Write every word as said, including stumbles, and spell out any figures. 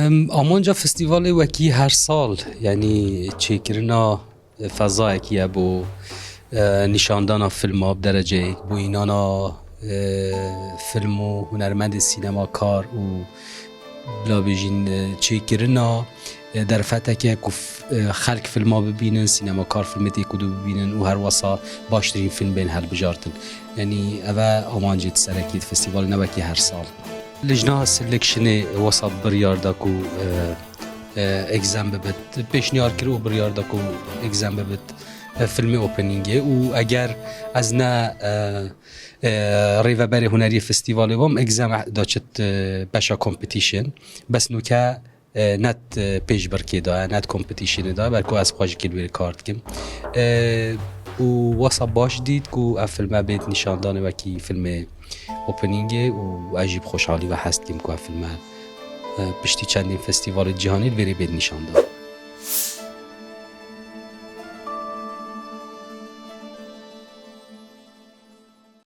Em, amanca festîvalê wekî her sal, yanî çêkirina fezayekî ye bo, e, nîşandana filma bi dereceyek, bo înana, e, film û hunermendê sînemakar û bila bêjin, e, çêkirina, e, derfeteke ku f-, e, xelk filma bibînin, sînemakar filmê tê ku dû bibînin û her wesa baştirîn film bên helbijartin. Yanî ev e amancê di serekî di festîvalê ne wekî her sal. Lijna selection-ê wesa biryar da ku, e, e, egzem bibit. Pêşniyar kir û biryar da ku egzem bibit, e, filmê openingê û eger ez ne, e, e, rêveberê hunerî festîvalê bim, egzem da çit, e, beşa competition. Bes nûke, e, net, e, pêşbirkê da, net competition-ê da, ber ku ez xwe ji kil wê kar dikim. E, û wesa baş dît ku ev filme bêt nîşandanê wekî filmê openingê û ez jî bi xweşhalî ve hez dikim ku ev filme, e, piştî çendîn festîvalê cîhanî li vêrê bêt nîşandan.